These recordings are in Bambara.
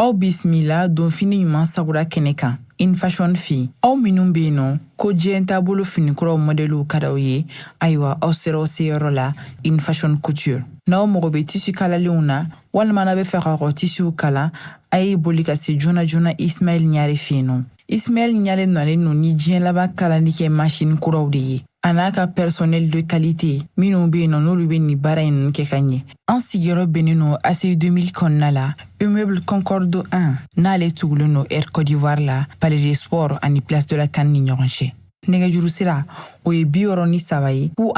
Aw bisimila donfini ɲuman sagura kɛnɛ kan In Fashion fɛ yen. Aw minnu bɛ yen nɔ ko diɲɛ taabolo finikuraw mɔdɛliw ka d'aw ye, ayiwa, aw sera aw seyɔrɔ la In Fashion Couture. N'aw mago bɛ tissu kalalenw na walima n'aw bɛ fɛ k'aw ka tissuw kala, a ye boli ka se joona joona Ismaɛl Ɲare fɛ yen nɔ. Ismaɛl Ɲare nalen don ni diɲɛ laban kalali kɛ machine kuraw de ye, a n'a ka personnel de qualité minnu bɛ yen nɔ, n'olu bɛ nin baara in ninnu kɛ ka ɲɛ. An sigiyɔrɔ bɛnnen don ACI 2000 kɔnɔna la, immeuble Concorde 1, n'ale tugulen don Air Côte d'Ivoire la, Palais des Sports ani Place de la CAN ni ɲɔgɔn cɛ. Nɛgɛjuru sira, o ye 63 ye, 02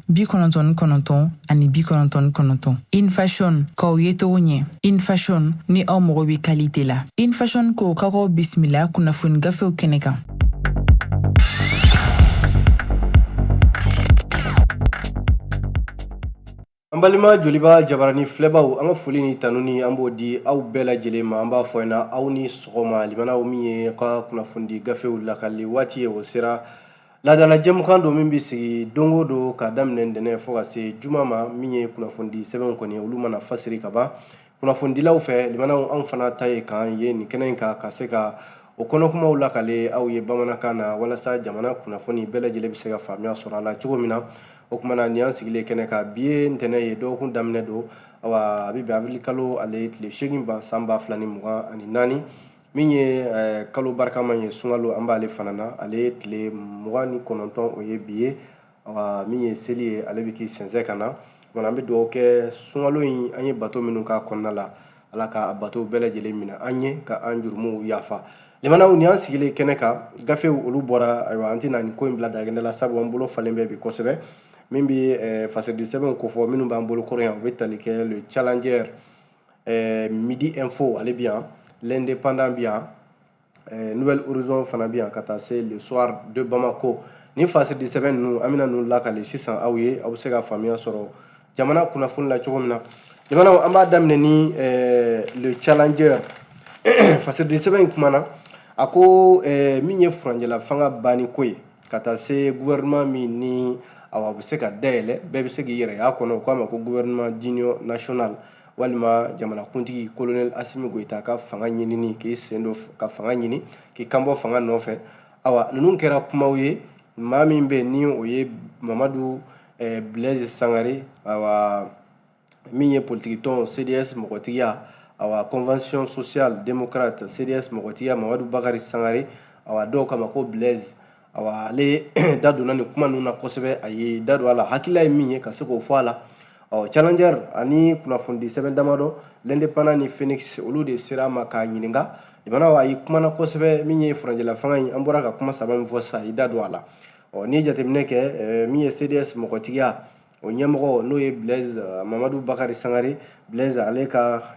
99 ani 99. In Fashion, k'aw ye cogo ɲɛ. In Fashion, ni aw mago bɛ qualité la. In Fashion ko k'aw bisimila kunnafoni gafew kɛnɛ kan. An balima Joliba jabarani filɛbaw, an ka foli ni tanuni an b'o di aw bɛɛ lajɛlen ma. An b'a fɔ ɲɛna aw ni sɔgɔma. Limanaw, min ye ka kunnafonidi gafew lakali waati ye, o sera. Laadala jɛmukan don min bɛ sigi don o don ka daminɛ ntɛnɛn fo ka se juma ma. Min ye kunnafonidi sɛbɛnw kɔni, olu mana fasiri ka ban kunnafonidilaw fɛ, limanaw, anw fana ta ye k'an ye nin kɛnɛ in kan ka se ka o kɔnɔkumaw lakale aw ye bamanankan na, walasa jamana kunnafoni bɛɛ lajɛlen bɛ se ka faamuya sɔrɔ a la cogo min na. O tuma na, nin y'an sigilen kɛnɛ kan. Bi ye ntɛnɛn ye, dɔgɔkun daminɛ don. Awa, a bɛ bɛn avril kalo ale tile 8 ban san 2024. Min ye kalo barikama ye, sunkalo, an b'ale fana na, ale tile 29, o ye bi ye. Awa, min ye seli ye, ale bɛ k'i sɛnsɛn ka na. An bɛ dugawu kɛ sunkalo in, an ye bato minnu k'a kɔnɔna la, Ala ka bato bɛɛ lajɛlen minɛ an ye, ka an jurumuw yafa. Limanaw, nin y'an sigilen kɛnɛ kan, gafew olu bɔra. Ayiwa, an tɛna nin ko in bila dagɛnɛ la, sabu an bolo falen bɛ bi kosɛbɛ. Min bɛ fasiridi sɛbɛnw kofɔ, minnu b'an bolo kɔrɔ yan, u bɛ tali kɛ Le Challenger, Midi Info ale bi yan, L'Indépendant bi yan, Nouvel Horizon fana bi yan, ka taa se Le Soir de Bamako. Ni fasiridi sɛbɛn ninnu, an bɛna ninnu lakale sisan aw ye, aw bɛ se ka faamuya sɔrɔ jamana kunnafoni la cogo min na. Limanaw, an b'a daminɛ ni Le Challenger. Fasiridi sɛbɛn in kumana, a ko min ye furancɛla fanga banni ko ye, ka taa se gouvernement min ni awa bɛ se ka dayɛlɛ, bɛɛ bɛ se k'i yɛrɛ y'a kɔnɔ, o k'a ma ko gouvernement d'union nationale, walima jamanakuntigi colonel Assimi Goïta ka fanga ɲinini, k'i sen don ka fanga ɲini, k'i kanbɔ fanga nɔfɛ. Awa, ninnu kɛra kumaw ye. Maa min bɛ ni o ye Mamadu Blaise Sangare, awa, min ye politikitɔn CDS mɔgɔtigiya, awa, Convention sociale démocrate CDS mɔgɔtigiya, Mamadu Bakari Sangare, awa, dɔw kama ko Blaise, awa, ale da donna nin kuma ninnu na kosɛbɛ. A ye da don a la, hakilila ye min ye, ka se k'o fɔ a la. Ɔ, Challenger ani kunnafonidi sɛbɛn damadɔ, L'Indépendant ni Phoenix, olu de sera a ma k'a ɲininka. Limanaw, a y'i kumana kosɛbɛ. Min ye furancɛla fanga in, an bɔra ka kuma saba min fɔ sisan, a y'i da don a la. Ɔ, n'i ye jateminɛ kɛ, min ye CDS mɔgɔtigiya o ɲɛmɔgɔ, n'o ye Blaise Mamadu Bakari Sangare Blaise, ale ka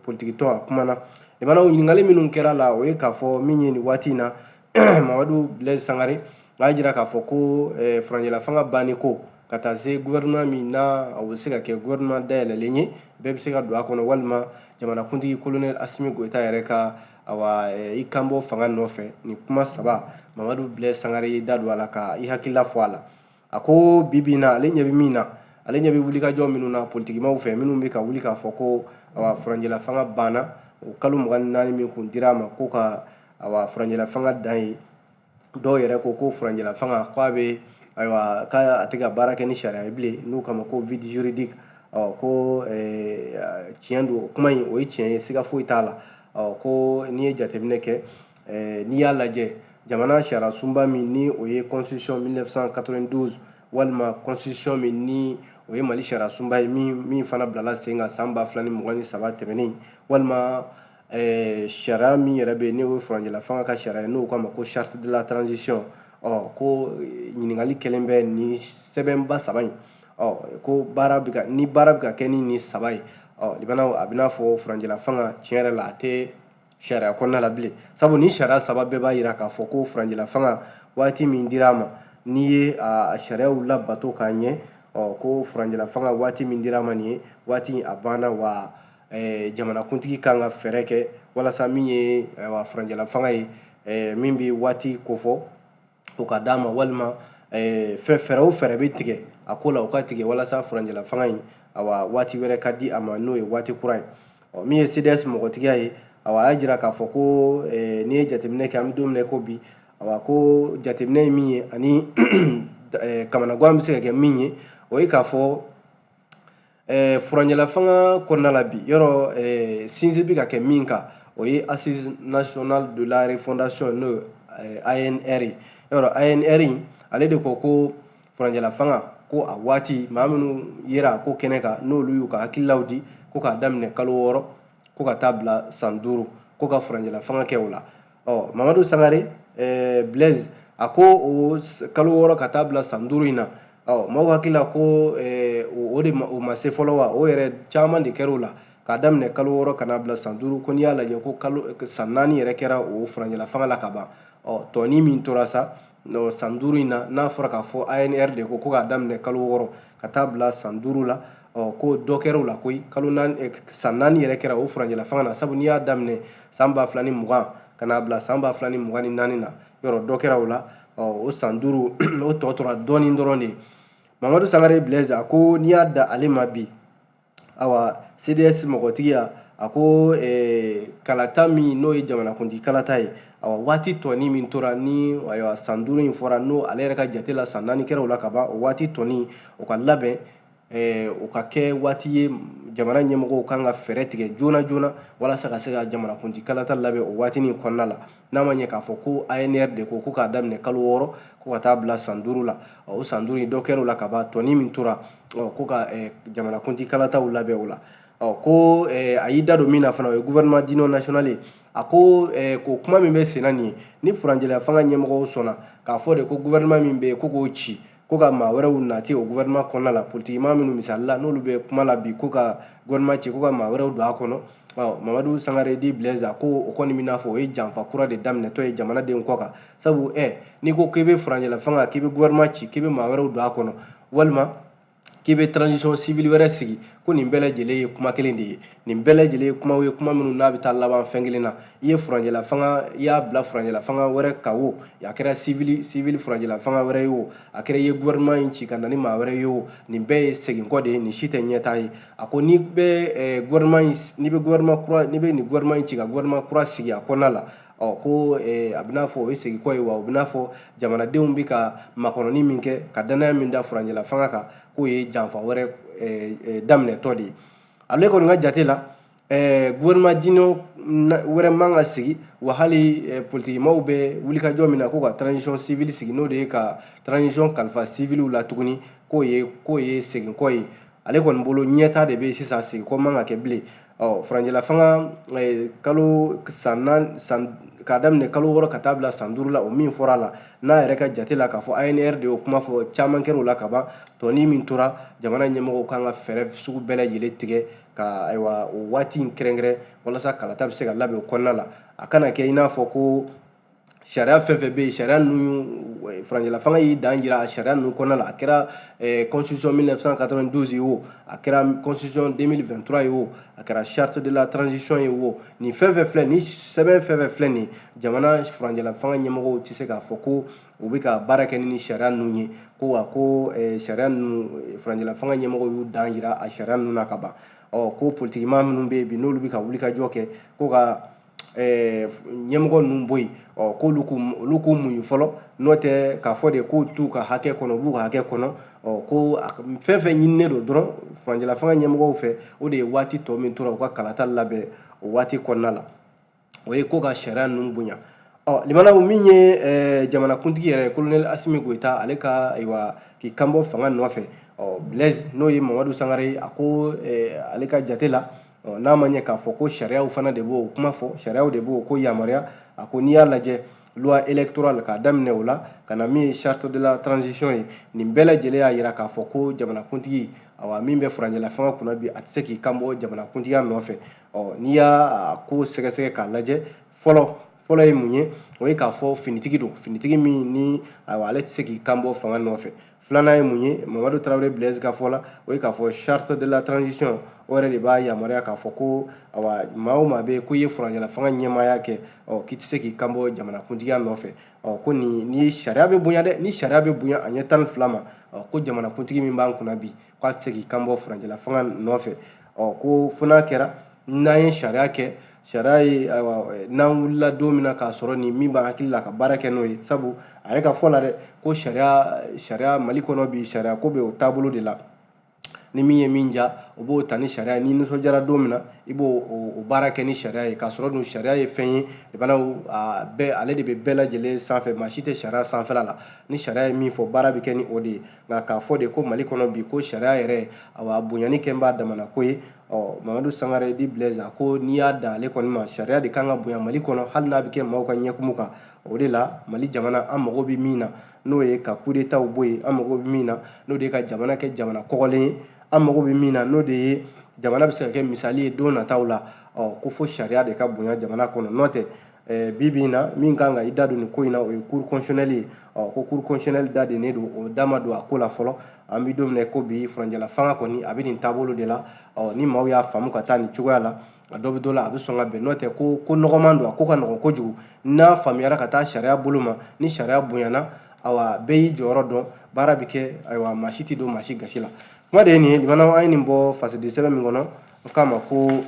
politikitɔn, a kumana. Limanaw, ɲininkali minnu kɛra la, o ye k'a fɔ min ye nin waati in na, Mamadu Blaise Sangare a y'a jira k'a fɔ ko furancɛla fanga banni ko, ka taa se gouvernement min na, o bɛ se ka kɛ gouvernement dayɛlɛlen ye, bɛɛ bɛ se ka don a kɔnɔ, walima jamanakuntigi colonel Assimi Goïta yɛrɛ ka, awa, i kanbɔ fanga nɔfɛ. Nin kuma saba, Mamadu Blaise Sangare y'i da don a la ka i hakilila fɔ a la. A ko bi bi in na, ale ɲɛ bɛ min na, ale ɲɛ bɛ wulikajɔ minnu na politikimaw fɛ, minnu bɛ ka wuli k'a fɔ ko, awa, furancɛla fanga banna, o kalo 24 min kun dira a ma ko ka, awa, furancɛla fanga dan ye. Dɔw yɛrɛ ko ko furancɛla fanga ko a bɛ, ayiwa, k'a tɛ ka baara kɛ ni sariya ye bilen, n'u kama ko vide juridique. Ɔ, ko tiɲɛ don, o kuma in, o ye tiɲɛ ye, siga foyi t'a la. Ɔ, ko n'i ye jateminɛ kɛ, n'i y'a lajɛ jamana sariya sunba min ni o ye constitution 1992, walima constitution min ni o ye Mali sariya sunba ye, min fana bilala sen kan san 2023 tɛmɛnen, walima sariya min yɛrɛ bɛ yen n'o ye furancɛla fanga ka sariya ye, n'o k'a ma ko charte de la transition. Ɔ, ko ɲininkali kɛlen bɛ nin sɛbɛnba saba in. Ɔ, ko baara bɛ ka ni baara bɛ ka kɛ ni nin saba ye. Ɔ, limanaw, a bɛna fɔ furancɛla fanga tiɲɛ yɛrɛ la, a tɛ sariya kɔnɔna la bilen, sabu ni sariya saba bɛɛ b'a jira k'a fɔ ko furancɛla fanga waati min dira a ma, n'i ye a sariyaw labato k'a ɲɛ, ɔ, ko furancɛla fanga waati min dira a ma nin ye, waati a banna. Wa jamanakuntigi kan ka fɛɛrɛ kɛ walasa min ye, ayiwa, furancɛla fanga ye, min bɛ waati kofɔ, o ka d'a ma, walima fɛn fɛɛrɛ o fɛɛrɛ bɛ tigɛ a ko la, o ka tigɛ walasa furancɛla fanga in, awa, waati wɛrɛ ka di a ma, n'o ye waati kura ye. Ɔ, min ye CDS mɔgɔtigiya ye, awa, a y'a jira k'a fɔ ko n'i ye jateminɛ kɛ, an bɛ don min na i ko bi, awa, ko jateminɛ ye min ye ani kamanagan bɛ se ka kɛ min ye, o ye k'a fɔ furancɛla fanga kɔnɔna la bi, yɔrɔ sinsin bɛ ka kɛ min kan, o ye Assise nationale de la refondation, n'o ye ANR ye. Yɔrɔ ANR in, ale de ko ko furancɛla fanga ko a waati, maa minnu yera a ko kɛnɛ kan, n'olu y'u ka hakililaw di ko k'a daminɛ kalo 6 ko ka taa bila san 5, ko ka furancɛla fanga kɛ o la. Ɔ, Mamadu Sangare Blaise, a ko o kalo 6 ka taa bila san 5 in na, ɔ, maaw hakili la ko o de o ma se fɔlɔ wa? O yɛrɛ caman de kɛra o la k'a daminɛ kalo 6 ka n'a bila san 5, ko n'i y'a lajɛ ko kalo san 4 yɛrɛ kɛra o furancɛla fanga la ka ban. Ɔ, tɔnin min tora sa san 5 in na, n'a fɔra k'a fɔ ANR de ko k'a daminɛ kalo 6 ka taa bila san 5 la, ɔ, ko dɔ kɛra o la koyi. Kalo 4, san 4 yɛrɛ kɛra o furancɛla fanga na, sabu n'i y'a daminɛ san 2020 ka n'a bila san 2024 na, yɔrɔ dɔ kɛra o la. Ɔ, o san 5, o tɔ tora dɔɔnin dɔrɔn de ye. Mamadu Sangare Blaise, a ko n'i y'a da ale ma bi, awa, CDS mɔgɔtigiya, a ko kalata min n'o ye jamanakuntigi kalata ye, awa, waati tɔnin min tora ni, ayiwa, san 5 in fɔra, n'o ale yɛrɛ ka jate la san 4 kɛra o la ka ban, o waati tɔnin o ka labɛn, o ka kɛ waati ye jamana ɲɛmɔgɔw kan ka fɛɛrɛ tigɛ joona joona walasa ka se ka jamanakuntigi kalata labɛn o waatinin kɔnɔna la, n'a ma ɲɛ k'a fɔ ko ANR de ko k'a daminɛ kalo 6 ko ka taa bila san 5 la. O san 5 in, dɔ kɛra o la ka ban. Tɔnin min tora, ko ka jamanakuntigi kalataw labɛn o la. Ɔ, ko a y'i da don min na fana, o ye gouvernement d'union nationale ye. A ko ko kuma min bɛ sen na nin ye, ni furancɛla fanga ɲɛmɔgɔw sɔnna k'a fɔ de ko gouvernement min bɛ yen, ko k'o ci, ko ka maa wɛrɛw nati o gouvernement kɔnɔna la, politiki maa minnu misali la n'olu bɛ kuma la bi ko ka gouvernement ci, ko ka maa wɛrɛw don a kɔnɔ. Ɔ, Mamadu Sangare dit Blaise, a ko o kɔni bɛ n'a fɔ o ye janfa kura de daminɛtɔ ye jamanadenw kɔ kan, sabu n'i ko k'i bɛ furancɛla fanga, k'i bɛ gouvernement ci, k'i bɛ maa wɛrɛw don a kɔnɔ, walima k'i bɛ transition civile wɛrɛ sigi, ko nin bɛɛ lajɛlen ye kuma kelen de ye. Nin bɛɛ lajɛlen ye kumaw ye, kuma minnu n'a bɛ taa laban fɛn kelen na. I ye furancɛla fanga, i y'a bila furancɛla fanga wɛrɛ kan o, a kɛra civil furancɛla fanga wɛrɛ ye o, a kɛra i ye gouvernement in ci ka na ni maa wɛrɛ ye o, nin bɛɛ ye segin kɔ de ye, nin si tɛ ɲɛtaa ye. A ko n'i bɛ gouvernement in, n'i bɛ gouvernement kura, n'i bɛ nin gouvernement in ci ka gouvernement kura sigi a kɔnɔna la, ɔ, ko a bɛ n'a fɔ o ye segin kɔ ye wa, o bɛ n'a fɔ jamanadenw bɛ ka makɔnɔni min kɛ ka danaya min da furancɛla fanga kan, k'o ye janfa wɛrɛ daminɛtɔ de ye. Ale kɔni ka jate la, gouvernement d'union wɛrɛ man ka sigi wa. Hali politikimaw bɛ wulikajɔ min na ko ka transition civile sigi, n'o de ye ka transition kalifa civiliw la tuguni, k'o ye segin kɔ ye. Ale kɔni bolo, ɲɛta de bɛ sisan, segin kɔ man ka kɛ bilen. Ɔ, furancɛla fanga kalo san 4, san k'a daminɛ kalo 6 ka taa bila san 5 la, o min fɔra a la, n'a yɛrɛ ka jate la k'a fɔ ANR de y'o kuma fɔ, caman kɛra o la ka ban. Tɔnin min tora, jamana ɲɛmɔgɔw kan ka fɛɛrɛ sugu bɛɛ lajɛlen tigɛ ka, ayiwa, o waati in kɛrɛnkɛrɛn walasa kalata bɛ se ka labɛn o kɔnɔna la. A kana kɛ i n'a fɔ ko sariya fɛn fɛn bɛ yen, sariya ninnu, furancɛla fanga y'i dan jira a sariya ninnu kɔnɔna la. A kɛra constitution 1992 ye o, a kɛra constitution 2023 ye o, a kɛra charte de la transition ye o, nin fɛn fɛn filɛ nin, sɛbɛn fɛn fɛn filɛ nin, jamana furancɛla fanga ɲɛmɔgɔw tɛ se k'a fɔ ko u bɛ ka baara kɛ ni sariya ninnu ye, ko wa ko sariya ninnu, furancɛla fanga ɲɛmɔgɔw y'u dan jira a sariya ninnu na ka ban. Ɔ, ko politikimaa minnu bɛ yen bi, n'olu bɛ ka wulikajɔ kɛ ko ka ɲɛmɔgɔ ninnu bɔ yen, ɔ, k'olu k'u olu k'u muɲu fɔlɔ, n'o tɛ k'a fɔ de k'u t'u ka hakɛ kɔnɔ, u b'u ka hakɛ kɔnɔ. Ɔ, ko fɛn fɛn ɲininen don dɔrɔn furancɛla fanga ɲɛmɔgɔw fɛ, o de ye waati tɔ min tora, u ka kalata labɛn o waati kɔnɔna la, o ye ko ka sariya ninnu bonya. Ɔ, limanaw, min ye jamanakuntigi yɛrɛ, colonel Asimi Goyita, ale ka, ayiwa, k'i kanbɔ fanga nɔfɛ, ɔ, Blaise, n'o ye Mamadu Sangare ye, a ko ale ka jate la, n'a ma ɲɛ k'a fɔ ko sariyaw fana de b'o kuma fɔ, sariyaw de b'o ko yamaruya, a ko n'i y'a lajɛ loi électorale k'a daminɛ o la ka na min ye charte de la transition ye, nin bɛɛ lajɛlen y'a jira k'a fɔ ko jamanakuntigi, awa, min bɛ furancɛla fanga kunna bi, a tɛ se k'i kanbɔ jamanakuntigiya nɔfɛ. Ɔ, n'i y'a ko sɛgɛsɛgɛ k'a lajɛ, fɔlɔ fɔlɔ ye mun ye? O ye k'a fɔ finitigi don, finitigi min ni, ayiwa, ale tɛ se k'i kanbɔ fanga nɔfɛ. Filanan ye mun ye? Mamadu Tarawele Blaise ka fɔ la, o ye k'a fɔ charte de la transition, o yɛrɛ de b'a yamaruya k'a fɔ ko, awa, maa o maa bɛ yen ko i ye furancɛla fanga ɲɛmaaya kɛ, ɔ, k'i tɛ se k'i kanbɔ jamanakuntigiya nɔfɛ. Ɔ, ko nin ni sariya bɛ bonya dɛ, ni sariya bɛ bonya a ɲɛ 12 ma, ɔ, ko jamanakuntigi min b'an kunna bi, k'a tɛ se k'i kanbɔ furancɛla fanga nɔfɛ. Ɔ, ko fo n'a kɛra N'an ye sariya kɛ, sariya ye, ayiwa, n'an wulila don min na k'a sɔrɔ nin min b'an hakili la ka baara kɛ n'o ye. Sabu a yɛrɛ ka fɔ la dɛ, ko sariya Mali kɔnɔ bi, sariya ko bɛ o taabolo de la. Ni min ye min ja, o b'o ta ni sariya. Ni nisɔndiyara don min na, i b'o o baara kɛ ni sariya ye. K'a sɔrɔ dun sariya ye fɛn ye, limanaw, a bɛɛ, ale de bɛ bɛɛ lajɛlen sanfɛ, maa si tɛ sariya sanfɛla la. Ni sariya ye min fɔ, baara bɛ kɛ ni o de ye. Nka k'a fɔ de ko Mali kɔnɔ bi, ko sariya yɛrɛ, awa, a bonyani kɛ b'a damana ko ye. Ɔ, Mamadu Sangare dit Blaise, a ko n'i y'a dan ale kɔni ma, sariya de kan ka bonya Mali kɔnɔ, hali n'a bɛ kɛ maaw ka ɲɛkumu kan. O de la Mali jamana, an mago bɛ min na, n'o ye ka coup d'état bɔ yen. An mago bɛ min na, n'o de ye ka jamana kɛ jamana kɔgɔlen ye. An mago bɛ min na, n'o de ye jamana bɛ se ka kɛ misali ye don nataw la. Ɔ, ko fo sariya de ka bonya jamana kɔnɔ. N'o tɛ, bi bi in na, min kan ka i da don nin ko in na, o ye cour constitutionnelle ye. Ɔ, ko cour constitutionnelle da dennen don, o da ma don a ko la fɔlɔ. An bɛ don min na ko bi, furancɛla fanga kɔni, a bɛ nin taabolo de la. Ɔ, ni maaw y'a faamu ka taa nin cogoya la, a dɔ bɛ dɔ la, a bɛ sɔn ka bɛn. N'o tɛ, ko nɔgɔman don, a ko ka nɔgɔn kojugu n'a faamuyara ka taa sariya bolo ma. Ni sariya bonyana, awa, bɛɛ y'i jɔyɔrɔ dɔn, baara bɛ kɛ, ayiwa, maa si tɛ don maa si gasi la. Kuma de ye nin ye. Limanaw, an ye nin bɔ fasidi sɛbɛn min kɔnɔ, o k'a ma ko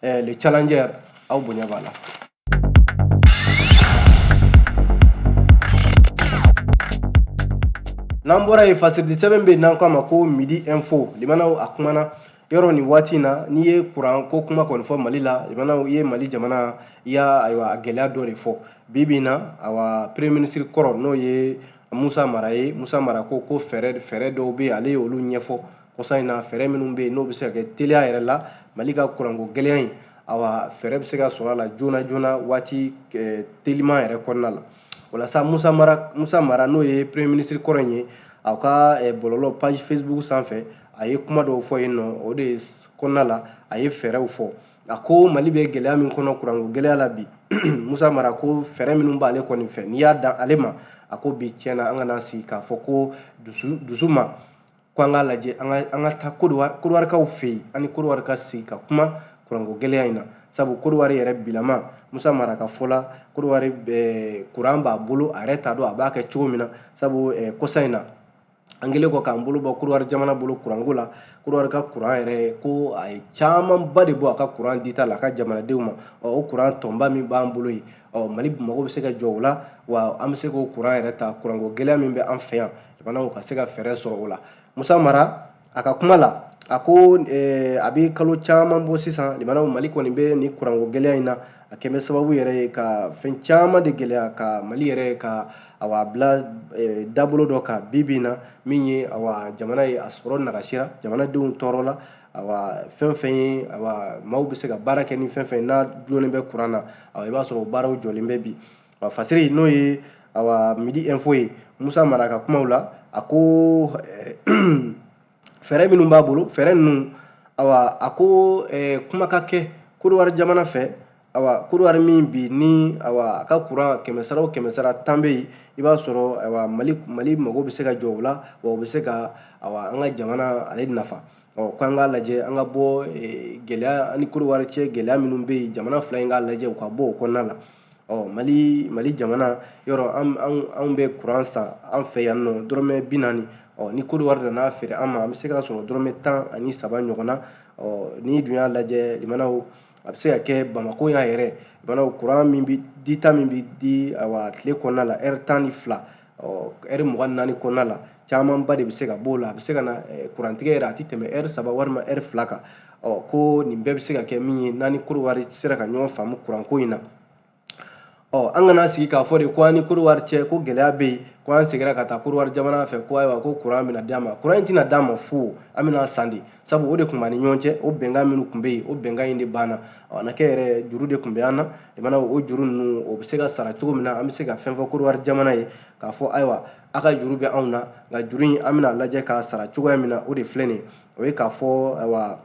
Le Challenger. Aw bonya b'a la. N'an bɔra yen, fasidi sɛbɛn bɛ yen n'an k'a ma ko Midi Info. Limanaw, a kumana yɔrɔ nin waati in na, n'i ye kuran ko kuma kɔni fɔ Mali la, limanaw, i ye Mali jamana, i y'a, ayiwa, a gɛlɛya dɔ de fɔ. Bi bi in na, awa, premier ministre kɔrɔ, n'o ye Musa Mara ye, Musa Mara ko fɛɛrɛ dɔw bɛ yen, ale ye olu ɲɛfɔ kɔsa in na. Fɛɛrɛ minnu bɛ yen, n'o bɛ se ka kɛ teliya yɛrɛ la, Mali ka kuranko gɛlɛya in, awa, fɛɛrɛ bɛ se ka sɔrɔ a la joona joona, waati teliman yɛrɛ kɔnɔna la. O la sa, Musa Mara, n'o ye premier ministre kɔrɔ in ye, a ka bɔlɔlɔ page Facebook sanfɛ, a ye kuma dɔw fɔ yen nɔ. O de kɔnɔna la, a ye fɛɛrɛw fɔ. A ko Mali bɛ gɛlɛya min kɔnɔ kuranko gɛlɛya la bi, Musa Mara ko fɛɛrɛ minnu b'ale kɔni fɛ, n'i y'a dan ale ma, a ko bi tiɲɛna, an kana sigi k'a fɔ ko dusu ma, ko an k'a lajɛ, an ka taa Kodiwarikaw fɛ yen, an ni Kodiwari ka sigi ka kuma kuranko gɛlɛya in na. Sabu Kodiwari yɛrɛ bilama, Musa Mara ka fɔ la, Kodiwari kuran b'a bolo, a yɛrɛ t'a dɔn a b'a kɛ cogo min na. Sabu kɔsa in na, an kɛlen kɔ k'an bolo bɔ Kodiwari jamana bolo kuranko la, Kodiwari ka kuran yɛrɛ, ko a ye camanba de bɔ a ka kuran dita la a ka jamanadenw ma. Ɔ, o kuran tɔnba min b'an bolo yen, ɔ, Mali mago bɛ se ka jɔ o la wa? An bɛ se k'o kuran yɛrɛ ta, kuranko gɛlɛya min bɛ an fɛ yan, jamanaw ka se ka fɛɛrɛ sɔrɔ o la. Musa Mara a ka kuma la, a ko a bɛ kalo caman bɔ sisan, limanaw, Mali kɔni bɛ nin kuranko gɛlɛya in na. A kɛn bɛ sababu yɛrɛ ye ka fɛn caman de gɛlɛya ka Mali yɛrɛ ka, awa, bila dabolo dɔ kan bi bi in na, min ye, awa, jamana ye a sɔrɔ nagasira, jamanadenw tɔɔrɔ la. Awa, fɛn fɛn ye, awa, maaw bɛ se ka baara kɛ ni fɛn fɛn n'a dulonnen bɛ kuran na, awa, i b'a sɔrɔ o baaraw jɔlen bɛ bi. Wa fasiri, n'o ye, awa, Midi Info ye, Musa Mara ka kumaw la, a ko fɛɛrɛ minnu b'a bolo, fɛɛrɛ ninnu, awa, a ko kuma ka kɛ Kodiwari jamana fɛ. Awa, Kodiwari min bi ni, awa, a ka kuran kɛmɛ sara o kɛmɛ sara 10 bɛ yen, i b'a sɔrɔ, awa, Mali mago bɛ se ka jɔ o la, wa o bɛ se ka, awa, an ka jamana ale nafa. Ɔ, ko an k'a lajɛ, an ka bɔ gɛlɛya ani Kodiwari cɛ, gɛlɛya minnu bɛ yen, jamana fila in k'a lajɛ u ka bɔ o kɔnɔna la. Ɔ, Mali jamana yɔrɔ, anw bɛ kuran san an fɛ yan nɔ dɔrɔmɛ 40. Ɔ, ni Kodiwari nana feere an ma, an bɛ se k'a sɔrɔ dɔrɔmɛ 13 ɲɔgɔn na. Ɔ, n'i dun y'a lajɛ, limanaw, a bɛ se ka kɛ Bamakɔ yan yɛrɛ, limanaw, kuran min bɛ dita min bɛ di, awa, tile kɔnɔna la, ɛri 12, ɔ, ɛri 24 kɔnɔna la, camanba de bɛ se ka b'o la. A bɛ se ka na kurantigɛ yɛrɛ, a tɛ tɛmɛ ɛri 3 walima ɛri 2 kan. Ɔ, ko nin bɛɛ bɛ se ka kɛ min ye n'an ni Kodiwari sera ka ɲɔgɔn faamu kuranko in na. Ɔ, an kana sigi k'a fɔ de ko an ni Kodiwari cɛ ko gɛlɛya bɛ yen, ko an seginna ka taa Kodiwari jamana fɛ, ko ayiwa, ko kuran bɛna d'an ma. Kuran in tɛna d'an ma fu, an bɛna san de, sabu o de tun b'an ni ɲɔgɔn cɛ. O bɛnkan minnu tun bɛ yen, o bɛnkan in de banna. Ɔ, a na kɛ yɛrɛ, juru de tun bɛ an na, limanaw. O juru ninnu, o bɛ se ka sara cogo min na, an bɛ se ka fɛn fɔ Kodiwari jamana ye k'a fɔ ayiwa, a ka juru bɛ anw na, nka juru in, an bɛna lajɛ k'a sara cogoya min na, o de filɛ nin ye. O ye k'a fɔ, ayiwa,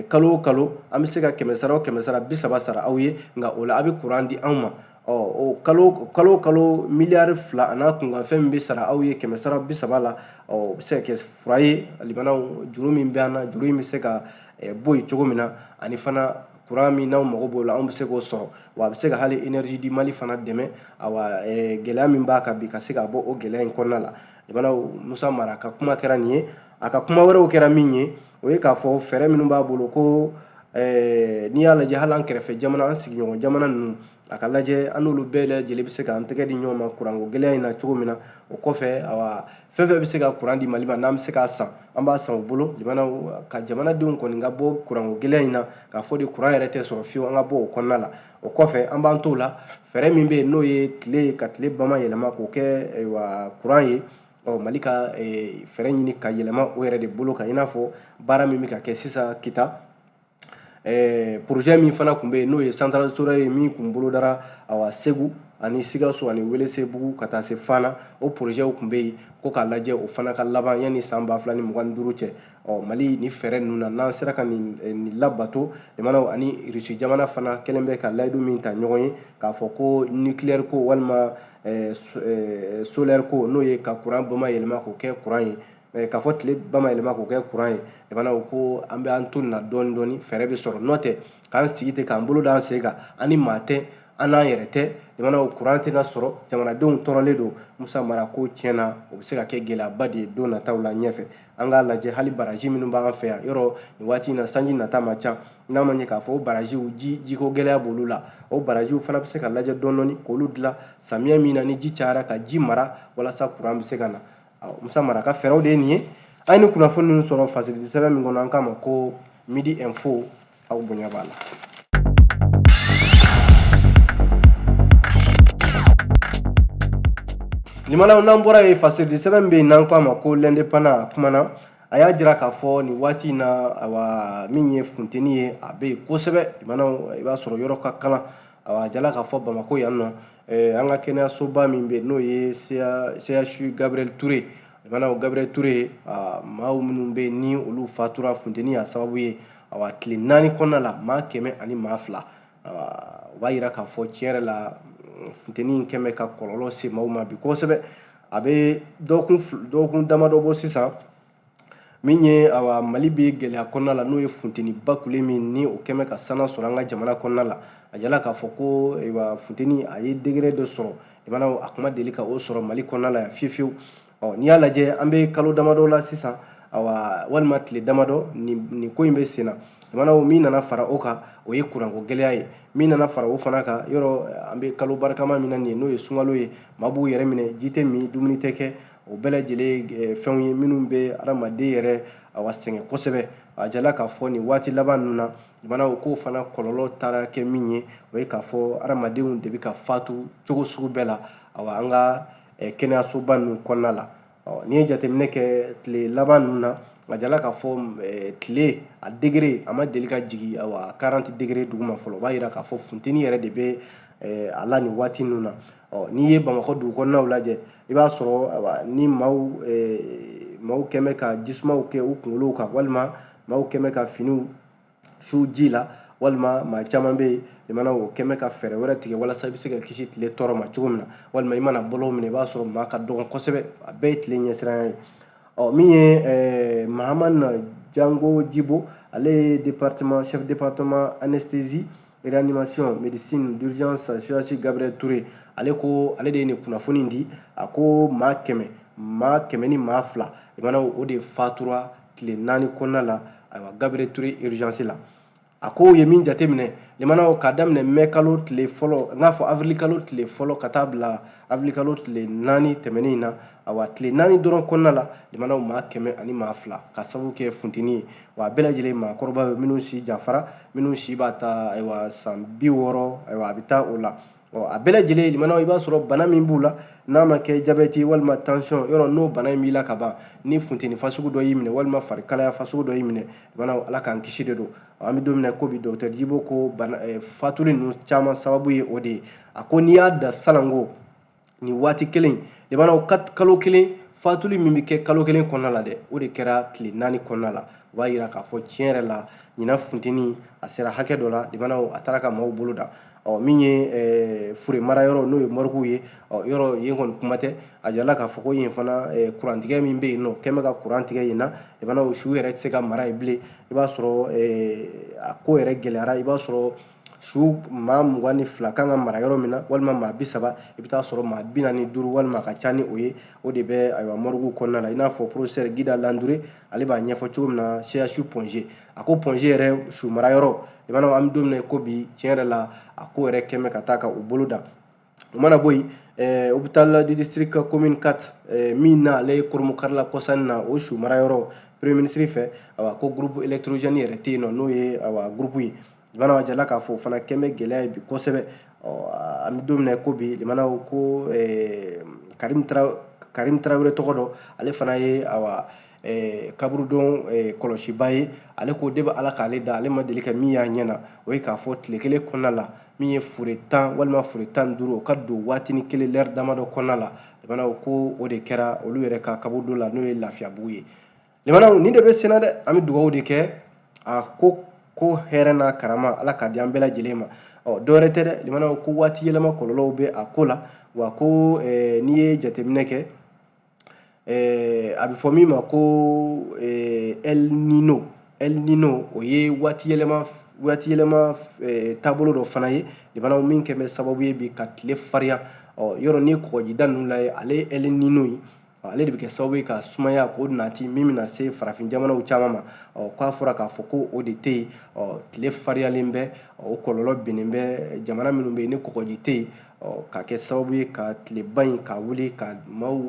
kalo o kalo, an bɛ se ka kɛmɛ sara o kɛmɛ sara 30 sara aw ye, nka o la a bɛ kuran di anw ma. Ɔ, o kalo kalo o kalo, miliyari 2 a n'a kunkanfɛn min bɛ sara aw ye kɛmɛ sara 30 la, ɔ, o bɛ se ka kɛ fura ye, limanaw, juru min bɛ an na, juru in bɛ se ka bɔ yen cogo min na, ani fana kuran min n'anw mago b'o la, anw bɛ se k'o sɔrɔ. Wa a bɛ se ka hali Énergie du Mali fana dɛmɛ, awa, gɛlɛya min b'a kan bi, ka se ka bɔ o gɛlɛya in kɔnɔna la. Limanaw, Musa Mara ka kuma kɛra nin ye. A ka kuma wɛrɛw kɛra min ye, O ye k'a fɔ fɛɛrɛ minnu b'a bolo ko n'i y'a lajɛ hali an kɛrɛfɛ jamana, an sigiɲɔgɔn jamana ninnu, a ka lajɛ an n'olu bɛɛ lajɛlen bɛ se k'an tɛgɛ di ɲɔgɔn ma kuranko gɛlɛya in na cogo min na. O kɔfɛ, awa, fɛn fɛn bɛ se ka kuran di Mali ma, n'an bɛ se k'a san, an b'a san u bolo. Limanaw, ka jamanadenw kɔni ka bɔ kuranko gɛlɛya in na, k'a fɔ de kuran yɛrɛ tɛ sɔrɔ fiyewu, an ka bɔ o kɔnɔna la. O kɔfɛ, an b'an t'o la, fɛɛrɛ min bɛ yen n'o ye tile, ka tile bama yɛlɛma k'o kɛ, ayiwa, kuran ye, ɔ Mali ka fɛɛrɛ ɲini ka yɛlɛma o yɛrɛ de bolo kan, i n'a fɔ baara min bɛ ka kɛ sisan Kita. Projet min fana tun bɛ yen, n'o ye centrale solaire ye, min kun bolodara, awa, Segu ani Sikaso ani Welesebugu ka taa se Fana, o projet tun bɛ yen ko k'a lajɛ o fana ka laban yanni san 2025 cɛ. Ɔ Mali ni fɛɛrɛ ninnu na, n'an sera ka nin labato, jamanaw ani Russie jamana fana kɛlen bɛ ka layidu min ta ɲɔgɔn ye, k'a fɔ ko nucléaire ko walima solaire ko, n'o ye ka kuran bama yɛlɛma k'o kɛ kuran ye, k'a fɔ tile bama yɛlɛma k'o kɛ kuran ye, jamanaw ko an bɛ an to nin na dɔɔni dɔɔni, fɛɛrɛ bɛ sɔrɔ. N'o tɛ, k'an sigi ten, k'an bolo d'an sen kan, an ni maa tɛ, an n'an yɛrɛ tɛ, jamanaw, kuran tɛna sɔrɔ, jamanadenw tɔɔrɔlen don. Musa Mara ko tiɲɛna, o bɛ se ka kɛ gɛlɛyaba de ye don nataw la ɲɛfɛ. An k'a lajɛ hali baraji minnu b'an fɛ yan, yɔrɔ nin waati in na sanji nata man ca, n'a ma ɲɛ k'a fɔ o barajiw jiko gɛlɛya b'olu la, o barajiw fana bɛ se ka lajɛ dɔɔni dɔɔni k'olu dilan samiyɛ min na ni ji cayara, ka ji mara walasa kuran bɛ se ka na. Musa Mara ka fɛɛrɛw de ye nin ye. An ye nin kunnafoni ninnu sɔrɔ fasiridi sɛbɛn min kɔnɔ, an k'a ma ko Midi Info. Aw bonya b'a la. Limanaw, n'an bɔra yen, fasiridi sɛbɛn min bɛ yen n'an k'a ma ko L'Indépendant, a kumana, a y'a jira k'a fɔ nin waati in na, awa, min ye funteni ye, a bɛ yen kosɛbɛ. Limanaw, i b'a sɔrɔ yɔrɔ ka kalan. Awa, a jala k'a fɔ Bamakɔ yan nɔ, an ka kɛnɛyasoba min bɛ yen, n'o ye CHU Gabriel Touré, limanaw, Gabriel Touré, maaw minnu bɛ yen ni olu fatura funteni y'a sababu ye, awa, tile 4 kɔnɔna la, maa 102. Awa, o b'a jira k'a fɔ tiɲɛ yɛrɛ la, funteni in kɛn bɛ ka kɔlɔlɔ se maaw ma bi kosɛbɛ. A bɛ dɔgɔkun damadɔ bɔ sisan, min ye, awa, Mali bɛ gɛlɛya kɔnɔna la, n'o ye funteni bakule min ni o kɛn bɛ ka sana sɔrɔ an ka jamana kɔnɔna la. A jala k'a fɔ ko, ayiwa, funteni a ye degré dɔ sɔrɔ, limanaw, a kuma deli ka o sɔrɔ Mali kɔnɔna la yan fiyewu fiyewu. Ɔ n'i y'a lajɛ, an bɛ kalo damadɔ la sisan, awa, walima tile damadɔ, nin ko in bɛ sen na. Limanaw, min nana fara o kan, o ye kuranko gɛlɛya ye. Min nana fara o fana kan, yɔrɔ an bɛ kalo barikama min na nin ye, n'o ye sunkalo ye, maa b'u yɛrɛ minɛ, ji tɛ min, dumuni tɛ kɛ, o bɛɛ lajɛlen fɛnw ye minnu bɛ adamaden yɛrɛ, awa, sɛgɛn kosɛbɛ. A jala k'a fɔ nin waati laban ninnu na, limanaw, k'o fana kɔlɔlɔ taara kɛ min ye, o ye k'a fɔ adamadenw de bɛ ka fatu cogo sugu bɛɛ la, awa, an ka kɛnɛyasoba ninnu kɔnɔna la. Ɔ n'i ye jateminɛ kɛ tile laban ninnu na, a jala k'a fɔ tile a degré a ma deli ka jigin, awa, 40 degré duguma fɔlɔ. O b'a jira k'a fɔ funteni yɛrɛ de bɛ a la nin waati ninnu na. Ɔ n'i ye Bamakɔ dugu kɔnɔnaw lajɛ, i b'a sɔrɔ, awa, ni maaw kɛn bɛ ka jisumaw kɛ u kunkolow kan, walima maaw kɛn bɛ ka finiw su ji la, walima maa caman bɛ yen, limanaw, o kɛn bɛ ka fɛɛrɛ wɛrɛ tigɛ walasa i bɛ se ka kisi tile tɔɔrɔ ma cogo min na, walima i mana bɔlɔw minɛ, i b'a sɔrɔ maa ka dɔgɔn kosɛbɛ. A bɛɛ ye tile ɲɛsiranya ye. Ɔ min ye Mahamane Jango Jibo, ale ye département chef département anesthésie réanimation médecine d'urgence CHU Gabriel Touré, ale ko ale de ye nin kunnafoni di. A ko maa 102, limanaw, o de fatura tile 4 kɔnɔna la, ayiwa, Gabriel Touré urgence la. A ko ye min jateminɛ, limanaw, k'a daminɛ mɛ kalo tile fɔlɔ, n k'a fɔ avril kalo tile fɔlɔ ka taa bila avril kalo tile 4 tɛmɛnen in na, awa, tile 4 dɔrɔn kɔnɔna la, limanaw, maa 102, ka sababu kɛ funteni ye. Wa a bɛɛ lajɛlen maakɔrɔba ye, minnu si janfara, minnu si b'a ta, ayiwa, san 60, ayiwa, a bɛ taa o la. Ɔ a bɛɛ lajɛlen, limanaw, i b'a sɔrɔ bana min b'u la, n'a ma kɛ jabɛti walima tension, yɔrɔ n'o bana in b'i la ka ban, ni funteni fasugu dɔ y'i minɛ walima farikalaya fasugu dɔ y'i minɛ, limanaw, Ala k'an kisi de don. An bɛ don min na ko bi, docteur Jibo ko bana fatuli ninnu caman sababu ye o de ye. A ko n'i y'a da salanko nin waati kelen, limanaw, kalo kelen fatuli min bɛ kɛ kalo kelen kɔnɔna la dɛ, o de kɛra tile 4 kɔnɔna la. O b'a jira k'a fɔ tiɲɛ yɛrɛ la, ɲinan funteni a sera hakɛ dɔ la, limanaw, a taara ka maaw bolo da. Ɔ min ye fure mara yɔrɔ, n'o ye morgue ye, ɔ yɔrɔ yen kɔni kuma tɛ. A jala k'a fɔ ko yen fana kurantigɛ min bɛ yen nɔ, kɛn bɛ ka kuran tigɛ yen na, limanaw, su yɛrɛ tɛ se ka mara yen bilen. I b'a sɔrɔ a ko yɛrɛ gɛlɛyara, i b'a sɔrɔ Su maa 22 kan ka mara yɔrɔ min na, walima maa 30, i bɛ taa sɔrɔ maa 45 walima a ka ca ni o ye, o de bɛ ayiwa morgue kɔnɔna la. I n'a fɔ professeur Guida Landouré, ale b'a ɲɛfɔ cogo min na CHU Point G. A ko Point G yɛrɛ su mara yɔrɔ, i b'a dɔn an bɛ don min na ko bi, tiɲɛ yɛrɛ la, a ko yɛrɛ kɛmɛ ka taa ka u bolo da. O mana bɔ yen, hôpital du district commune 4, min na ale ye koromokarila kɔsani na, o su mara yɔrɔ, premier ministre fɛ, awa ko groupe électrogène yɛrɛ tɛ yen nɔ, n'o ye awa groupe ye. Limanaw, a jala k'a fɔ o fana kɛn bɛ gɛlɛya ye bi kosɛbɛ. Ɔ, an bɛ don min na ko bi, limanaw, ko Karim Tarawele tɔgɔ dɔ, ale fana ye awa kaburudon kɔlɔsiba ye. Ale ko de bɛ Ala k'ale da, ale ma deli ka min y'a ɲɛ na, o ye k'a fɔ tile kelen kɔnɔna la, min ye fure 10 walima fure 15, o ka don waatinin kelen, lɛri damadɔ kɔnɔna la. Limanaw, ko o de kɛra olu yɛrɛ ka kaburudon la, n'o ye Lafiyabugu ye. Limanaw, nin de bɛ senna dɛ. An bɛ dugawu de kɛ a ko hɛrɛ n'a karama, Ala k'a di an bɛɛ lajɛlen ma. Ɔ, dɔwɛrɛ tɛ dɛ, limanaw, ko waati yɛlɛma kɔlɔlɔw bɛ a ko la. Wa ko n'i ye jateminɛ kɛ, a bɛ fɔ min ma ko El Nino. El Nino, o ye waati yɛlɛma taabolo dɔ fana ye, limanaw, min kɛ bɛ sababu ye bi ka tile farinya. Ɔ, yɔrɔ ni kɔgɔjida ninnu la ye, ale El Nino ye, ale de bɛ kɛ sababu ye ka sumaya k'o nati, min bɛna se farafin jamanaw caman ma. Ɔ, k'a fɔra k'a fɔ ko o de tɛ yen. Ɔ, tile fariyalen bɛ, o kɔlɔlɔ binnen bɛ jamana minnu bɛ yen ni kɔgɔji tɛ yen. Ɔ, ka kɛ sababu ye ka tileba in ka wuli ka maaw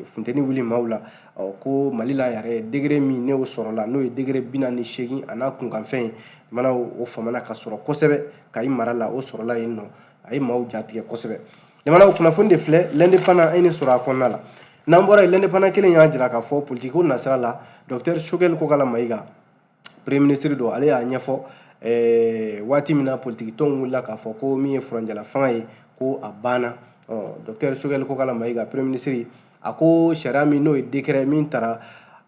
funteni wuli maaw la. Ɔ, ko Mali la yɛrɛ, degré min n'o sɔrɔla, n'o ye degré 48 a n'a kunkanfɛn ye, mana o famana ka sɔrɔ kosɛbɛ Kayi mara la, o sɔrɔla yen nɔ, a ye maaw jatigɛ kosɛbɛ. Limanaw, kunnafoni de filɛ, L'Indépendant, an ye nin sɔrɔ a kɔnɔna la. N'an bɔra yen, L'Indépendant kelen y'a jira k'a fɔ politiki ko nasira la, docteur Choguel Kokalla Maïga, premier ministre don, ale y'a ɲɛfɔ waati min na politiki tɔnw wulila k'a fɔ ko min ye furancɛla fanga ye, ko a banna. Ɔ, docteur Choguel Kokalla Maïga, premier ministre, a ko sariya min, n'o ye décret min tara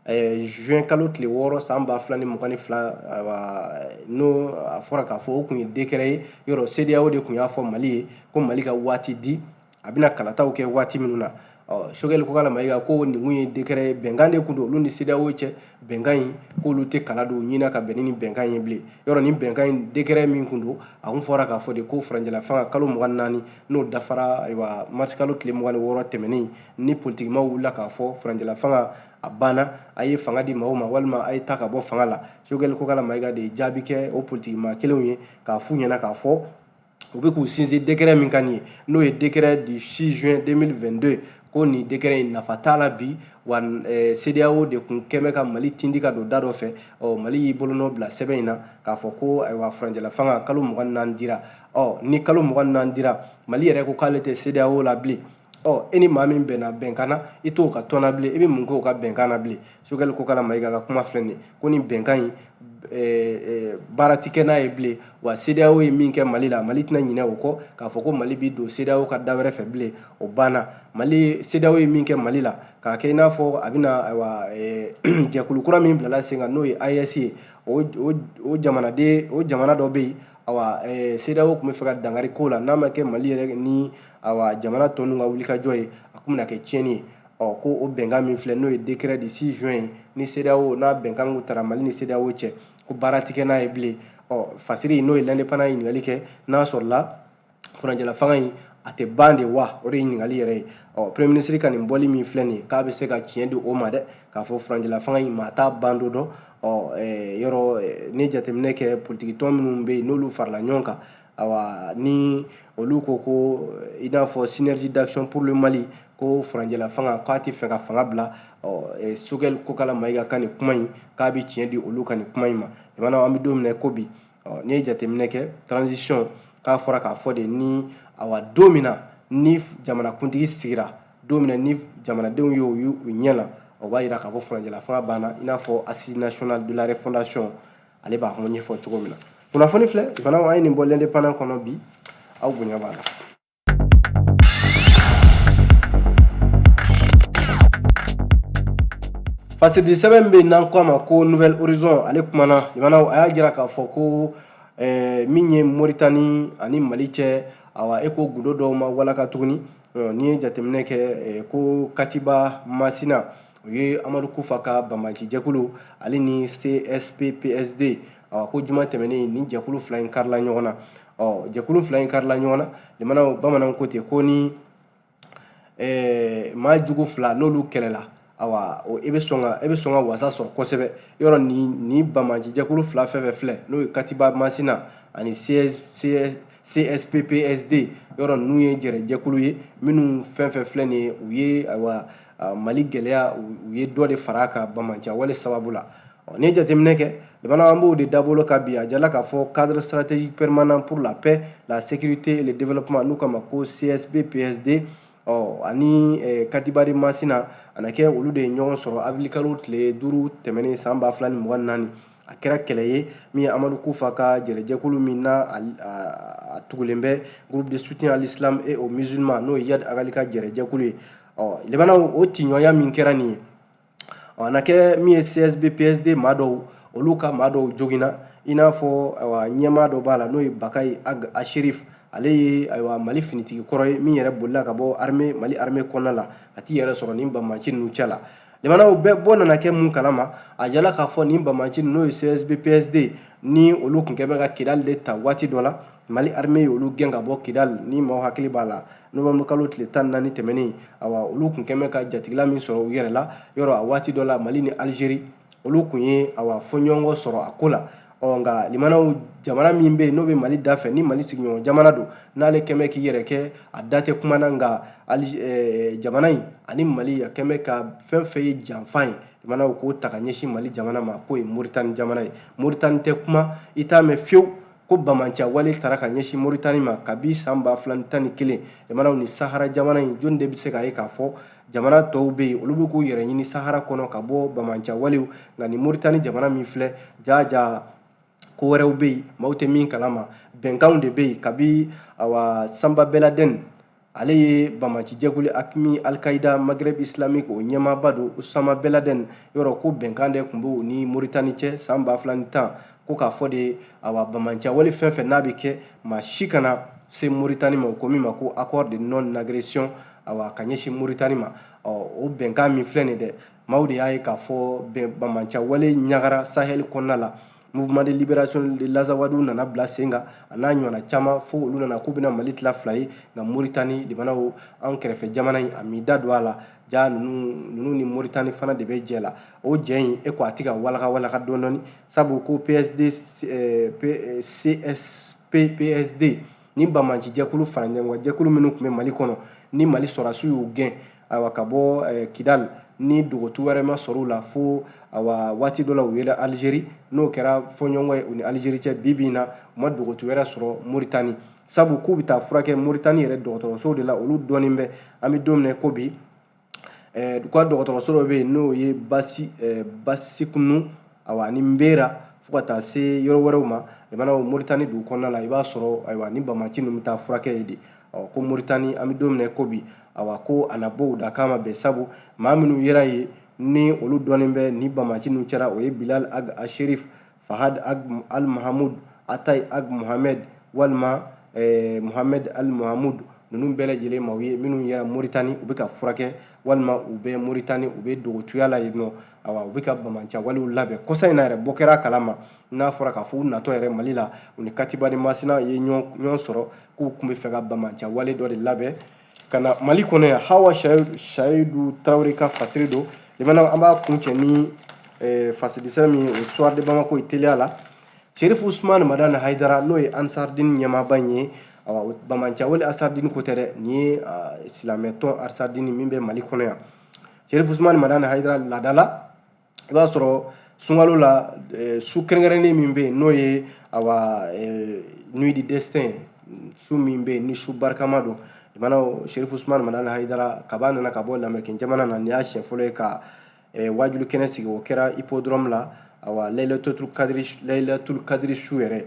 juin kalo tile 6 san 2022, n'o a fɔra k'a fɔ o kun ye décret ye, yɔrɔ CEDEAO de kun y'a fɔ Mali ye ko Mali ka waati di a bɛna kalataw kɛ waati minnu na. Ɔ, Choguel Kokalla Maïga ko nin kun ye décret ye, bɛnkan de kun don olu ni CEDEAO cɛ. Bɛnkan in, k'olu tɛ kala don ɲina ka bɛn ni bɛnkan ye bilen. Yɔrɔ ni bɛnkan in, décret min kun don, a kun fɔra k'a fɔ de ko furancɛla fanga kalo 24, n'o dafara, ayiwa, mars kalo tile 26 tɛmɛnen, ni politikimaw wulila k'a fɔ furancɛla fanga a banna, a ye fanga di maaw ma walima a ye ta ka bɔ fanga la, Choguel Kokalla Maïga de ye jaabi kɛ o politikimaa kelenw ye k'a f'u ɲɛna k'a fɔ u bɛ k'u sinsin décret min kan nin ye, n'o ye décret du 6 juin 2022, ko nin décret in nafa t'a la bi. Wa CEDEAO de kun kɛn bɛ ka Mali tindi ka don da dɔ fɛ. Ɔ, Mali y'i bolonɔ bila sɛbɛn in na k'a fɔ ko ayiwa, furancɛla fanga kalo 24 dira. Ɔ, ni kalo 24 dira, Mali yɛrɛ ko k'ale tɛ CEDEAO la bilen. Ɔ, e ni maa min bɛnna bɛnkan na, i t'o ka tɔn na bilen, i bɛ mun k'o ka bɛnkan na bilen? Choguel Kokalla Maïga ka kuma filɛ nin ye, ko nin bɛnkan in, baara ti kɛ n'a ye bilen. Wa CEDEAO ye min kɛ Mali la, Mali tɛna ɲinɛ o kɔ k'a fɔ ko Mali bi don CEDEAO ka da wɛrɛ fɛ bilen, o banna. Mali, CEDEAO ye min kɛ Mali la, k'a kɛ i n'a fɔ a bɛna, ayiwa, jɛkulu kura min bilala sen kan, n'o ye AES ye, o jamanaden, o jamana dɔ bɛ yen, awa, CEDEAO tun bɛ fɛ ka dankari ko la, n'a ma kɛ Mali yɛrɛ ni awa jamana tɔ ninnu ka wulikajɔ ye, a kun bɛna kɛ tiɲɛni ye. Ɔ, ko o bɛnkan min filɛ, n'o ye décret du 6 juin ye, ni CEDEAO n'a bɛnkan kun tara Mali ni CEDEAO cɛ, ko baara ti kɛ n'a ye bilen. Ɔ, Fasiri, n'o ye L'Indépendant, ye ɲininkali kɛ n'a sɔrɔla furancɛla fanga in a tɛ ban de wa? O de ye ɲininkali yɛrɛ ye. Ɔ, premier ministre ka nin bɔli min filɛ nin ye, k'a bɛ se ka tiɲɛ di o ma dɛ, k'a fɔ furancɛla fanga in maa t'a ban don dɔn. Ɔ, yɔrɔ ni jateminɛ kɛ, politiki tɔn minnu bɛ yen, n'olu farala ɲɔgɔn kan, awa, ni olu ko i n'a fɔ Synergie d'action pour le Mali, ko furancɛla fanga, k'a tɛ fɛ ka fanga bila. Ɔ, Choguel Kokalla Maïga ka nin kuma in, k'a bɛ tiɲɛ di olu ka nin kuma in ma. Jamana, an bɛ don min na ko bi, ɔ, n'i ye jateminɛ kɛ, transition, k'a fɔra k'a fɔ de ni, awa, don min na ni jamanakuntigi sigira, don min na ni jamanadenw y'o y'u ɲɛ la, o b'a yira k'a fɔ furancɛla fanga banna, i n'a fɔ Assise nationale de la refondation, ale b'a ɲɛfɔ cogo min na. Kunnafoni filɛ, banaw, an ye nin bɔ L'Indépendant kɔnɔ bi, aw bonya b'a la. Fasiridi sɛbɛn bɛ yen n'an ko a ma ko Nouvel Horizon, ale kumana, limanaw, a y'a jira k'a fɔ ko min ye Moritani ani Mali cɛ, awa, e ko gundo dɔw ma walaka tuguni. N'i ye jateminɛ kɛ, ko Katiba Masina, o ye Amadu Kufa ka banbanci jɛkulu, ale ni CSP PSD, awa, ko juma tɛmɛnen, nin jɛkulu fila in karila ɲɔgɔn na. Ɔ, jɛkulu fila in karila ɲɔgɔn na. Limanaw, bamananw ko ten ko ni maa jugu fila n'olu kɛlɛla, awa, e bɛ sɔn ka wasa sɔrɔ kosɛbɛ. Yɔrɔ ni banbaanci jɛkulu fila fɛn fɛn filɛ, n'o ye Katiba Masina ani CSP-PSD, yɔrɔ ninnu ye jɛrɛ jɛkulu ye. Minnu fɛn fɛn filɛ nin ye, u ye, ayiwa, Mali gɛlɛya, u ye dɔ de fara a kan banbaanci wale sababu la. N'i ye jateminɛ kɛ, limana, an b'o de dabolo ka bi. A jala k'a fɔ Cadre stratégique permanent pour la paix, la sécurité et le développement, n'u k'a ma ko CSP-PSD, ɔ ani Katiba Masina, a na kɛ olu de ye ɲɔgɔn sɔrɔ avril kalo tile 5 tɛmɛnen san 2024. A kɛra kɛlɛ ye min ye Amadu Kufa ka jɛrɛjɛkulu min n'a a tugulen bɛ Groupe de soutien à l'islam et aux musulmans, n'o ye Iyad Ag Ghali ka jɛrɛjɛkulu ye. Ɔ, limanaw, o tiɲɔya min kɛra nin ye, ɔ, a na kɛ min ye CSB PSD maa dɔw, olu ka maa dɔw joginna, i n'a fɔ, ayiwa, ɲɛmaa dɔ b'a la, n'o ye Bakayi Ag Acherif. Ale ye, ayiwa, Mali finitigi kɔrɔ ye min yɛrɛ bolila ka bɔ armée, Mali armée kɔnɔna la, ka t'i yɛrɛ sɔrɔ nin banbaanci ninnu cɛ la. Limanaw, bɛɛ bɔ nana kɛ mun kalama? A jala k'a fɔ nin banbaanci n'o ye CSB PSD, ni olu tun kɛ bɛ ka Kidali de ta waati dɔ la, Mali armée ye olu gɛn ka bɔ Kidali. Ni maaw hakili b'a la, novembre kalo tile 14 tɛmɛnen, awa, olu tun kɛn bɛ ka jatigila min sɔrɔ u yɛrɛ la. Yɔrɔ a waati dɔ la, Mali ni Algérie, olu tun ye, awa, fɔɲɔgɔnkɔ sɔrɔ a ko la. Ɔ, nka limanaw, jamana min bɛ yen n'o bɛ Mali da fɛ, ni Mali sigiɲɔgɔn jamana don, n'ale kɛn bɛ k'i yɛrɛ kɛ a da tɛ kuma na, nka jamana in ani Mali a kɛn bɛ ka fɛn fɛn ye janfa ye, limanaw, k'o ta ka ɲɛsin Mali jamana ma, k'o ye Moritani jamana ye. Moritani tɛ kuma, i t'a mɛn fiyewu ko banbaanci wale taara ka ɲɛsin Moritani ma kabi san 2011. Jamanaw ni Sahara jamana in, jɔnni de bɛ se k'a ye k'a fɔ jamana tɔw bɛ yen, olu bɛ k'u yɛrɛ ɲini Sahara kɔnɔ ka bɔ banbaanci walew? Nka ni Moritani jamana min filɛ, jaa, ko wɛrɛw bɛ yen maaw tɛ min kalama. Bɛnkanw de bɛ yen kabi, awa, Sanba Bɛladen, ale ye banbaanci jɛkulu AQMI, Al-Qaïda Maghreb islamique, o ɲɛmaaba don, Usama Bɛladen. Yɔrɔ ko bɛnkan de tun b'o ni Moritani cɛ san 2010, ko k'a fɔ de, awa, banbaanci wale fɛn fɛn n'a bɛ kɛ, maa si kana se Moritani ma. O ko min ma ko accord de non agression, awa, ka ɲɛsin Moritani ma. Ɔ, o bɛnkan min filɛ nin dɛ, maaw de y'a ye k'a fɔ banbaanci wale ɲagara Sahel kɔnɔna la. Mouvement de libération de l'Azawad nana bila sen kan, a n'a ɲɔgɔnna caman, fo olu nana k'u bɛna Mali tila fila ye. Nka Moritani limanaw, an kɛrɛfɛ jamana in, a m'i da don a la. Ja ninnu ni Moritani fana de bɛ jɛ la. O jɛ in, e ko a tɛ ka walaka walaka dɔɔni dɔɔni, sabu ko PSD, CSP PSD ni banbaanci jɛkulu fara ɲɔgɔn jɛkulu minnu tun bɛ Mali kɔnɔ, ni Mali sɔrɔdasiw y'u gɛn, ayiwa, ka bɔ Kidali, ni dogotu wɛrɛ ma sɔrɔ u la, fo, awa, waati dɔ la u yɛlɛ Algérie, n'o kɛra fɔɲɔgɔnkɔ ye u ni Algérie cɛ. Bi bi in na, u ma dogotu wɛrɛ sɔrɔ Moritani, sabu k'u bɛ taa furakɛ Moritani yɛrɛ dɔgɔtɔrɔso de la, olu dɔɔnin bɛ. An bɛ don min na ko bi, u ka dɔgɔtɔrɔso dɔ bɛ yen, n'o ye Basi Basikunu, awa, ani Nbera, fo ka taa se yɔrɔ wɛrɛw ma. Limanaw, Moritani dugu kɔnɔna la, i b'a sɔrɔ, ayiwa, ni banbaanci ninnu bɛ taa furakɛ yen de. Ɔ, ko Moritani, an bɛ don min na ko bi, awa, ko a na bɔ u da k'a ma bɛn, sabu maa minnu yera yen, ni olu dɔnnen bɛ ni banbaanci ninnu cɛra, o ye Bilal Ag Asherif, Fahad Ag Al Mahamud, Atay Ag Mohamed walima Mohamed Al Mahamud. Ninnu bɛɛ lajɛlen maaw ye minnu yɛrɛ Moritani, u bɛ ka furakɛ walima u bɛ Moritani, u bɛ dogotuya la yen nɔ. Awa, u bɛ ka banbaanci walew labɛn. Kɔsa in na yɛrɛ, bɔ kɛra kalama n'a fɔra k'a fɔ u natɔ yɛrɛ Mali la, u ni Katiba ni Masina ye ɲɔgɔn sɔrɔ, k'u tun bɛ fɛ ka banbaanci wale dɔ de labɛn ka na Mali kɔnɔ yan. Hawa Sayidu Tarawele ka fasiri don. Limana, an b'a kuncɛ ni fasidisɛ min ye, o Soir de Bamako ye teliya la. Cherif Usman Madani Haidara, n'o ye Ansardine ɲɛmaaba in ye, awa, banbaanci wale Ansardine ko tɛ dɛ, nin ye silamɛtɔn Ansardine min bɛ Mali kɔnɔ yan. Cherif Usman Madani Haidara, laadala i b'a sɔrɔ sunkalo la, su kɛrɛnkɛrɛnnen min bɛ yen, n'o ye, awa, nuit du destin, su min bɛ yen ni su barikama don, limana, Cherif Usman Madani Haidara, kaba nana ka bɔ Lamɛrikin jamana na, nin y'a siɲɛ fɔlɔ ye ka wajulu kɛnɛ sigi. O kɛra hippodrome la, awa, Laylatul Kadiri, Laylatul Kadiri su yɛrɛ.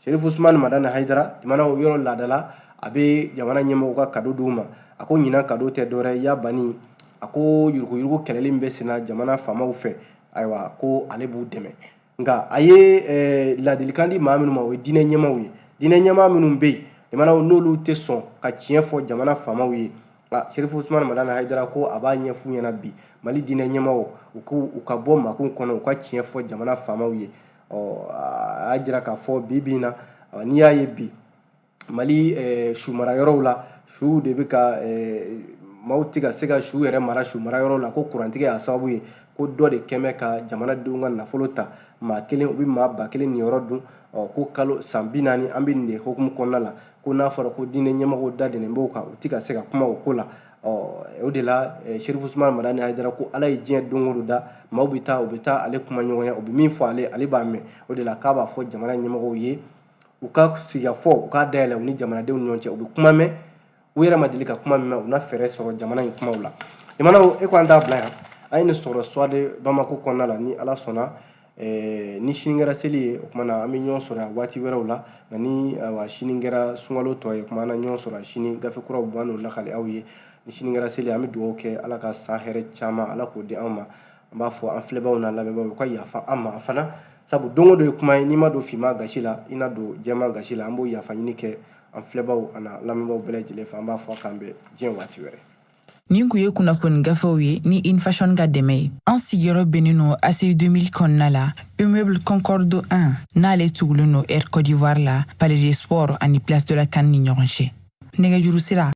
Cherif Usman Madani Haidara, limana, o yɔrɔ laadala a bɛ jamana ɲɛmɔgɔw ka cadeau d'u ma. A ko ɲinan cadeau tɛ dɔwɛrɛ ya bani, a ko yuruguyurugu kɛlɛli min bɛ senna jamana faamaw fɛ, ayiwa, ko ale b'u dɛmɛ. Nka a ye ladilikan di maa minnu ma, o ye diinɛ ɲɛmaaw ye. Diinɛ ɲɛmaa minnu bɛ yen, limanaw, n'olu tɛ sɔn ka tiɲɛ fɔ jamana faamaw ye, Cherif Usman Madani Haidara ko a b'a ɲɛf'u ɲɛna bi, Mali diinɛ ɲɛmaaw, u ka bɔ makun kɔnɔ, u ka tiɲɛ fɔ jamana faamaw ye. Ɔ, a y'a jira k'a fɔ bi bi in na, n'i y'a ye bi Mali su mara yɔrɔw la, su de bɛ ka maaw tɛ ka se ka su yɛrɛ mara su mara yɔrɔ la, ko kurantigɛ y'a sababu ye, ko dɔ de kɛmɛ ka jamanadenw ka nafolo ta, maa kelen u bɛ maa 1000 niyɔrɔ dun. Ɔ ko kalo san 40 an bɛ nin de hukumu kɔnɔna la, ko n'a fɔra ko diinɛ ɲɛmɔgɔw da dɛnɛn b'o kan, u tɛ ka se ka kuma o ko la. Ɔ o de la, Serifu Usumani Madani Hayidara ko Ala ye diɲɛ don o don da, maaw bɛ taa, u bɛ taa ale kuma ɲɔgɔnya, u bɛ min fɔ ale, ale b'a mɛn. O de la k'a b'a fɔ jamana ɲɛmɔgɔw ye, u ka sigikafɔ, u k'a dayɛlɛ u ni jamanadenw ni ɲɔgɔn cɛ, u bɛ kuma mɛn, u yɛrɛ ma deli ka kuma min mɛn, u na fɛɛrɛ sɔrɔ jamana in kumaw la. Limanaw, e ko an t'a bila yan, an ye nin sɔrɔ Soir de Bamako kɔnɔna la. Ni Ala sɔnna, ni sini kɛra seli ye, o tuma na an bɛ ɲɔgɔn sɔrɔ yan waati wɛrɛw la. Nka ni ayiwa sini kɛra sunkalo tɔ ye, o tuma an na ɲɔgɔn sɔrɔ sini, gafe kuraw bɔ, an n'o lakali aw ye. Ni sini kɛra seli ye, an bɛ dugawu kɛ Ala ka san hɛrɛ caman, Ala k'o di an ma. An b'a fɔ an filɛbaaw n'an lamɛnbaaw u ka yafa an ma fana, sabu don o don ye kuma ye, n'i ma don finman gasi la, i na don jɛman gasi la. An b'o yafa ɲini kɛ an filɛbaaw an'an lamɛnbaaw bɛɛ lajɛlen fɛ. An b'a fɔ k'an bɛn diɲɛ waati wɛrɛ. Nin kun ye kunnafoni gafew ye ni Infashion ka dɛmɛ ye. An sigiyɔrɔ bɛnnen don ACI 2000 kɔnɔna la, immeuble Concorde 1, n'ale tugulen don Air Côte d'Ivoire la, Palais des Sports ani Place de la CAN ni ɲɔgɔn cɛ. Nɛgɛjuru sira.